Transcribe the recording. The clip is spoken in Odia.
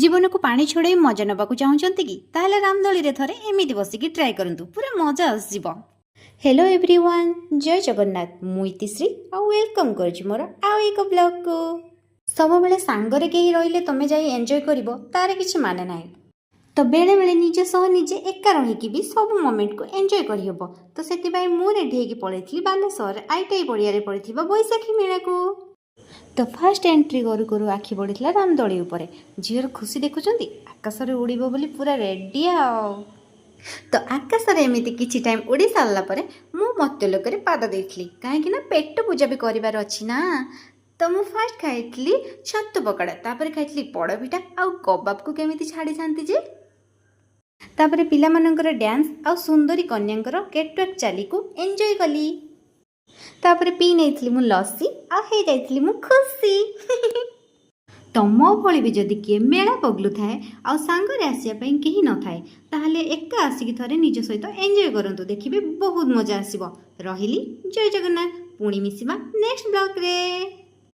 ଜୀବନକୁ ପାଣି ଛଡ଼େଇ ମଜା ନେବାକୁ ଚାହୁଁଛନ୍ତି କି? ତାହେଲେ ରାମଦୋଳିରେ ଥରେ ଏମିତି ବସିକି ଟ୍ରାଏ କରନ୍ତୁ, ପୁରା ମଜା ଆସିଯିବ। ହ୍ୟାଲୋ ଏଭ୍ରିୱାନ୍, ଜୟ ଜଗନ୍ନାଥ। ମୁଁ ଇତିଶ୍ରୀ ଆଉ welcome କରୁଛି ମୋର ଆଉ ଏକ ବ୍ଲଗ୍କୁ। ସବୁବେଳେ ସାଙ୍ଗରେ କେହି ରହିଲେ ତମେ ଯାଇ ଏନ୍ଜୟ କରିବ, ତାର କିଛି ମାନେ ନାହିଁ। ତ ବେଳେବେଳେ ନିଜ ସହ ନିଜେ ଏକା ରହିକି ବି ସବୁ ମୋମେଣ୍ଟକୁ ଏନ୍ଜୟ କରିହେବ। ତ ସେଥିପାଇଁ ମୁଁ ରେଡ଼ି ହେଇକି ପଳେଇଥିଲି ବାଲେଶ୍ୱରରେ ଆଇଟିଆଇ ପଡ଼ିଆରେ ପଡ଼ିଥିବା ବୈଶାଖୀ ମେଳାକୁ। ତ ଫାର୍ଷ୍ଟ ଏଣ୍ଟ୍ରି କରୁ କରୁ ଆଖି ପଡ଼ିଥିଲା ରାମଦୋଳି ଉପରେ। ଝିଅର ଖୁସି ଦେଖୁଛନ୍ତି, ଆକାଶରେ ଉଡ଼ିବ ବୋଲି ପୁରା ରେଡ଼ି। ଆଉ ତ ଆକାଶରେ ଏମିତି କିଛି ଟାଇମ୍ ଉଡ଼ି ସାରିଲା ପରେ ମୁଁ ମତ୍ୟଲୋକରେ ପାଦ ଦେଇଥିଲି, କାହିଁକି ନା ପେଟ ପୂଜା ବି କରିବାର ଅଛି ନା। ତ ମୁଁ ଫାର୍ଷ୍ଟ ଖାଇଥିଲି ଛତୁ ପକୋଡ଼ା, ତାପରେ ଖାଇଥିଲି ପୋଡ଼ପିଠା ଆଉ କବାବକୁ କେମିତି ଛାଡ଼ିଥାନ୍ତି ଯେ। ତାପରେ ପିଲାମାନଙ୍କର ଡ୍ୟାନ୍ସ ଆଉ ସୁନ୍ଦରୀ କନ୍ୟାଙ୍କର କେଟୱାକ୍ ଚାଲିକୁ ଏନ୍ଜୟ କଲି। ତାପରେ ପିଇ ନେଇଥିଲି ମୁଁ ଲସି ଆଉ ହେଇଯାଇଥିଲି ମୁଁ ଖୁସି। ତ ମୋ ଭଳି ବି ଯଦି କିଏ ମେଳା ପଗଲୁ ଥାଏ ଆଉ ସାଙ୍ଗରେ ଆସିବା ପାଇଁ କେହି ନଥାଏ, ତାହେଲେ ଏକା ଆସିକି ଥରେ ନିଜ ସହିତ ଏନ୍ଜୟ କରନ୍ତୁ, ଦେଖିବେ ବହୁତ ମଜା ଆସିବ। ରହିଲି, ଜୟ ଜଗନ୍ନାଥ। ପୁଣି ମିଶିବା ନେକ୍ସଟ ବ୍ଲଗ୍ରେ।